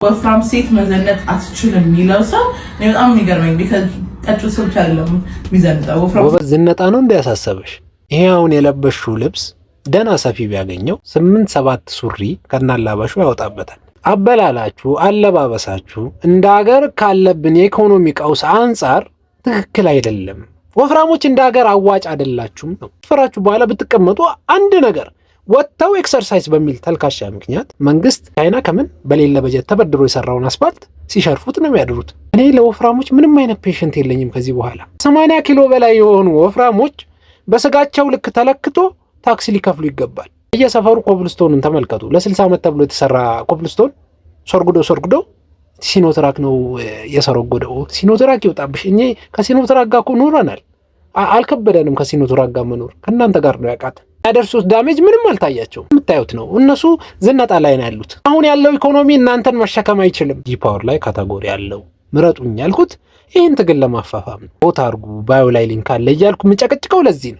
ወፍራም ሴት መዘነጥ አትችልም የሚለው ሰው እኔ በጣም የሚገርመኝ because ቀጭን ሰው ብቻ አይደለም የሚዘንጠው፣ ወፍራም ጎበዝ፣ ዝነጣ ነው እንዲያሳሰበሽ? ይሄ አሁን የለበሽው ልብስ ደህና ሰፊ ቢያገኘው ስምንት ሰባት ሱሪ ከናላባሹ ያወጣበታል። አበላላችሁ፣ አለባበሳችሁ እንደ ሀገር ካለብን የኢኮኖሚ ቀውስ አንጻር ትክክል አይደለም። ወፍራሞች እንደ ሀገር አዋጭ አይደላችሁም ነው። ወፍራችሁ በኋላ ብትቀመጡ አንድ ነገር፣ ወጥተው exercise በሚል ተልካሻ ምክንያት መንግስት ቻይና ከምን በሌለ በጀት ተበድሮ የሰራውን አስፋልት ሲሸርፉት ነው የሚያድሩት። እኔ ለወፍራሞች ምንም አይነት patient የለኝም ከዚህ በኋላ። 80 ኪሎ በላይ የሆኑ ወፍራሞች በስጋቸው ልክ ተለክቶ ታክስ ሊከፍሉ ይገባል። በየሰፈሩ ኮብልስቶንን ተመልከቱ። ለ60 ዓመት ተብሎ የተሰራ ኮብልስቶን ሰርጉዶ ሰርጉዶ ሲኖትራክ ነው የሰረጎደው። ሲኖትራክ ይውጣብሽ። እኔ ከሲኖትራክ ጋር እኮ ኖረናል፣ አልከበደንም። ከሲኖትራክ ጋር መኖር ከእናንተ ጋር ነው ያቃት። ያደርሱት damage ምንም አልታያቸውም። የምታዩት ነው። እነሱ ዝነጣ ላይ ነው ያሉት። አሁን ያለው ኢኮኖሚ እናንተን መሸከም አይችልም። G power ላይ category ያለው ምረጡኝ ያልኩት ይህን ትግል ለማፋፋም ነው። Vote አርጉ፣ bio ላይ link አለ እያልኩ የምጨቀጭቀው ለዚህ ነው።